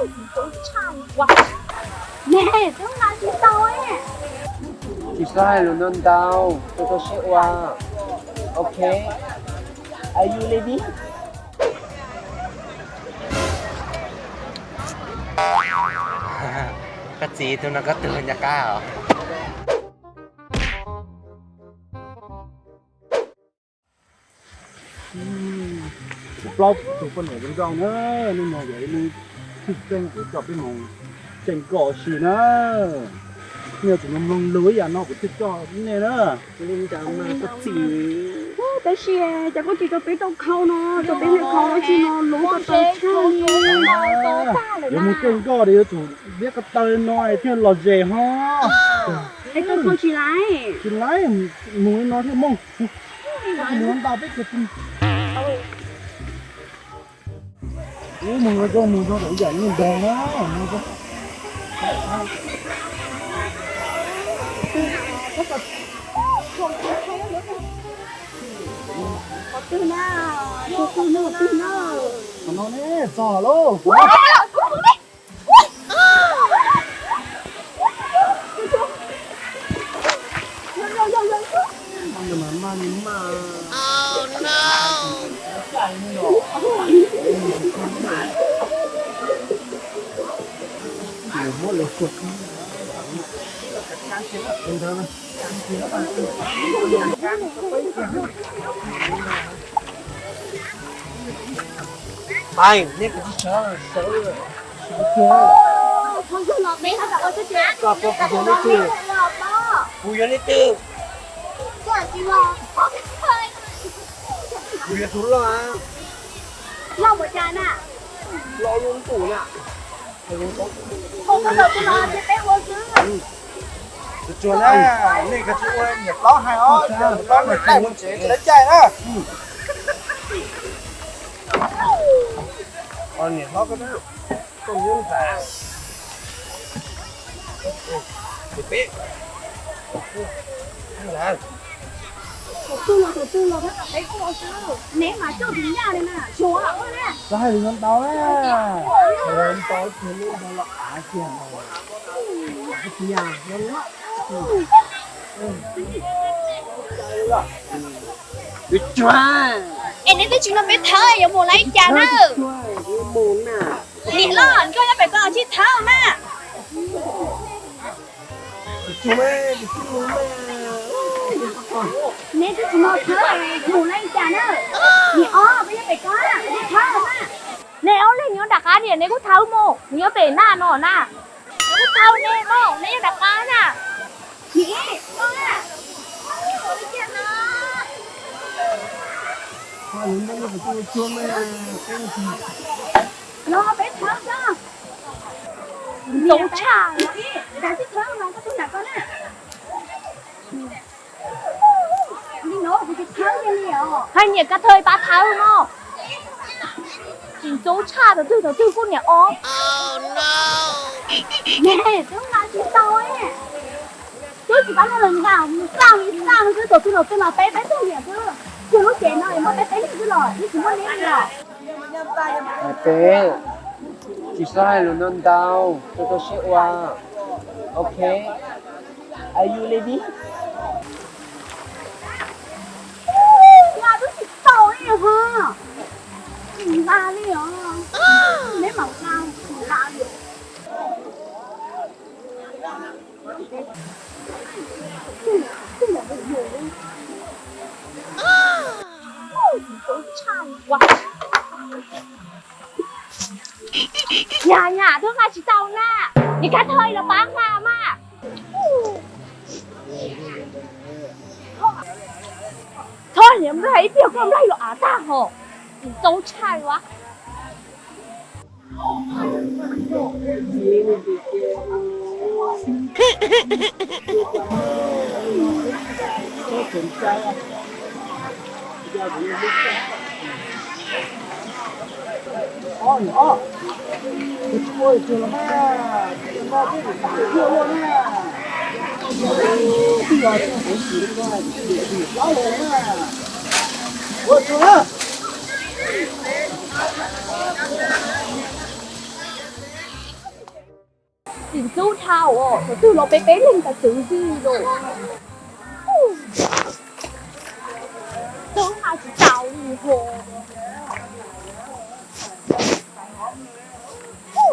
Neb twb hla tsis tau. Tsis txhob hais lus ntau ntau, tso tau siab ua. Ok. Are you ready? Koj txiv, tus no koj tuag nco qab os. Kuv plaub tus poj niam zoo nkauj na, hnub no yog ib hnub tshwj xeeb kuv coj peb mus tseem koj si na. Nej yuav tsum mloog lus ib yam no kuv thiaj coj nej na. Li ntawd mas koj txiv. Tab sis cas koj tsis rau peb tau khau no, rau peb hle khau no tsis no lub ko tau tshaj li. Yuav mus tseem koj ces yuav tsum liab ko taw no thiaj lom zem ho. Es tau khau tsis laib. Tsis laib, mus li no thiaj mooj. Mus ntau peb kiag ti. Ub, mus zoo, mus zoo, ib yam nyuj nrog na. Qhov no ne, txog lauj. Pais, neb kav tsij sawv, sawv, sawv kiag. Koj puas, kuv yog leej twg? Kuv yog leej twg? Kuv yog tus loj. Loj mus cas na? Loj lub ntuj na. Tus tsuag na, nej kav tsij ua niam hlob hais os, niam hlob nej caij mus tsev tsis lawv caij na. Niam hlob koj, koj nyob nram. Tus peb. Tus twg los tus twg los neb mas coj tus nyaj li na, suav los na. Txhob hais lus ntau na. Tus tsuag. Es neb twb tsis nrog peb thawb yuav mus li cas na? Niam hlob, koj nyob pem ko tsis thawb na. Neb twb tsis nrog thawb mus li cas na? Niam ob, koj nyob pem ko tsis thawb na. Neb ob leeg nyob nram qab, niam neb kuj thawb mus, nyob pem na no na. Neb kuj thawb neb no, neb nyob nram qab na. Los peb thawb tso. Ntxoov tshaj. Hais niam ka thawb pab thawb no. Tsis ntxoov tshaj, thaum twg thaum twg kuj niam ob. Twb nqa tsis tau, twb tsis pab muaj los nqa, nqa li nqa xwb, thaum twg los twg los peb peb tug niam xwb. Yog lub cev no es muaj peb peb leeg xwb los yeej tsis muaj neb li los. Hais peb, tsis txhob hais lus ntau ntau, tso tau siab ua. Ok. Are you ready? Nqa twb tsis tau li ho. Tsis nqa li os. Neb mam nqa, tsis nqa li. Yam yam twb nqa tsis tau na, niam kab thawj los pab nqa mas. Txhob niam nplaig ib pliag koj nplaig los av tag ho. Txaus tshaj li as. Tsis ntxub dhau, tus twg los peb peb leeg tas twv ntxwg los. Twb mas tsis tau li ho.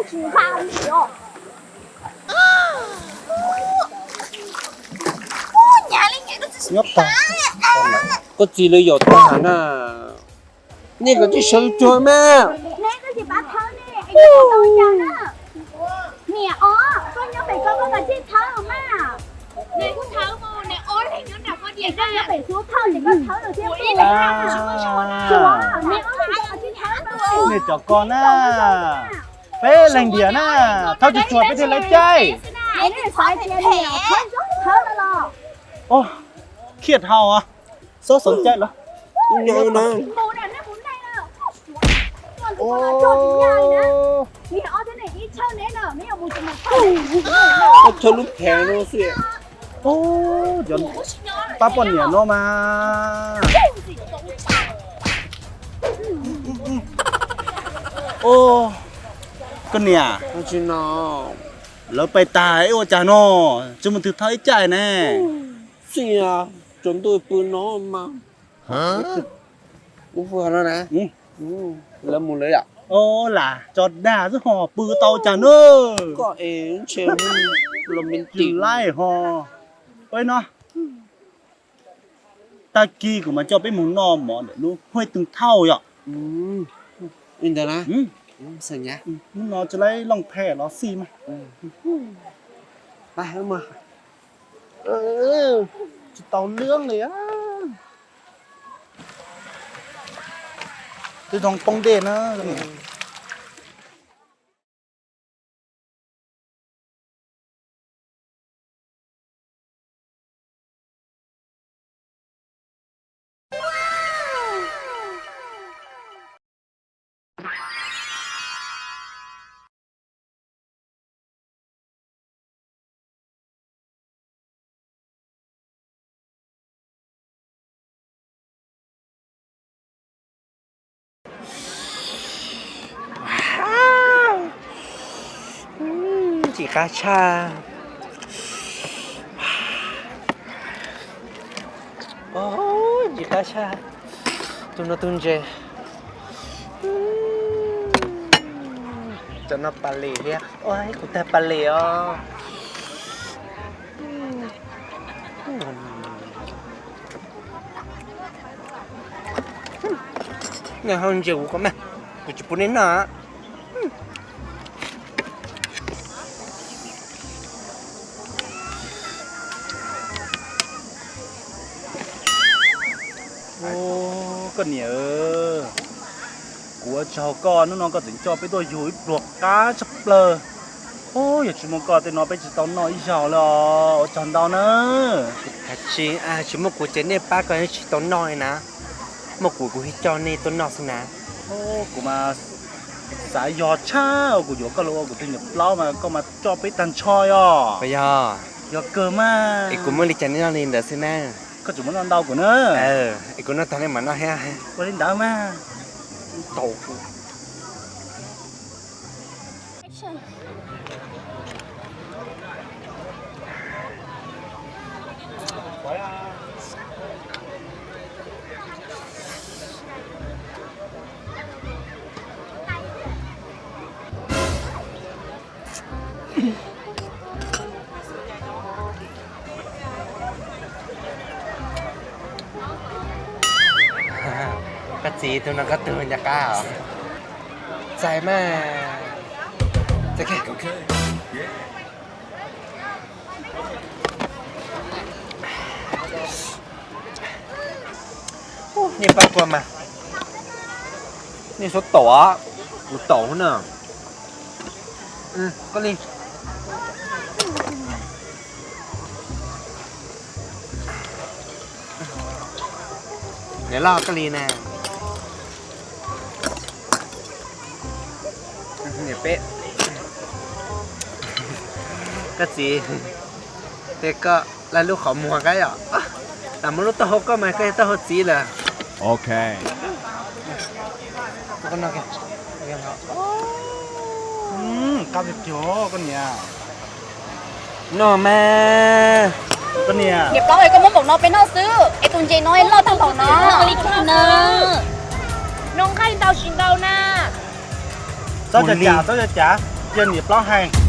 Tsis nqa li os. Nyob tag, koj txiv lawv yaum tag na. Nej kom tsis sawv tsuag mas. Nej cov ko na, peb leeg ntiag na, thawb tsis tsuag peb thiaj lawv caij. Khiaj hau, xob xov caij los. Thawb lub phev no xwb. Cov pab poj niam no mas. Koj niam, lawv pais tag ib ua cas no, tsis mus twg thawb ib caij ne. Txij tsaus ntuj pw no mas. Lawv mus lawv yom. Lam tso dag xwb ho pw tau cas na. Koj es ntshe los me tim laij ho. Ua no, tag kis kuv mam coj peb mus noj mov ntawm lub Huaj Twg Thauj yom. Li ntawd na. Hnub no tsis laib looj phe los xij mas. Tsis tau lwb li. Twb zoo poob dej na. Ntxim qab tshaj. Ntxim qab tshaj. Tus no tus ntses. Cov no pas lis thiab. Ua kuv tag pas lis os. Nej ho ntsia kuv ko mas, kuv tsis pub nej noj. Koj niam, kuv ua tsaug koj hnub no koj tseem coj peb tuaj yug ib pluag qab tshaj plaws. Yog tsis muaj koj tej no peb tsis tau noj ib zaug li os, ua tsaug ntau na. Kav tsij, tsis muaj kuv ces nej pab koj tsis tau noj li na. Muaj kuv kuv thiaj coj nej tuaj noj xwb na. Kuv mas xav yog tshaj kuv yuav koj los ua kuv tus niam plaub mas koj mas coj peb tag nrho yog. Yog kawg mas. Es kuv muaj li cas nej noj li ntawd xwb na. Koj tseem muab noj ntau kuv na. Es kuv noj tag nej mam noj thiab. Ua li ntawd mas. Tau. Koj txiv, tus no koj tug nco qab os. Txais mas. Nej pab kuv mas. Nej txhob taum, kuv taum na. Koj li. Niam loj koj li na. Niam peb. Koj txiv, es koj laj lub qhov muag kab yom. Lam muab lub taub hau koj mas koj yog taub hau txiv lawm. Ok. Koj niam. Noj mas. Niam plaub, koj muab npaum no peb noj xwb es tus ntses no loj tag npaum no li cas na. Noj nqaij ntau tsis ntau na. Txhob cav, txhob cav, cia niam plaub hais.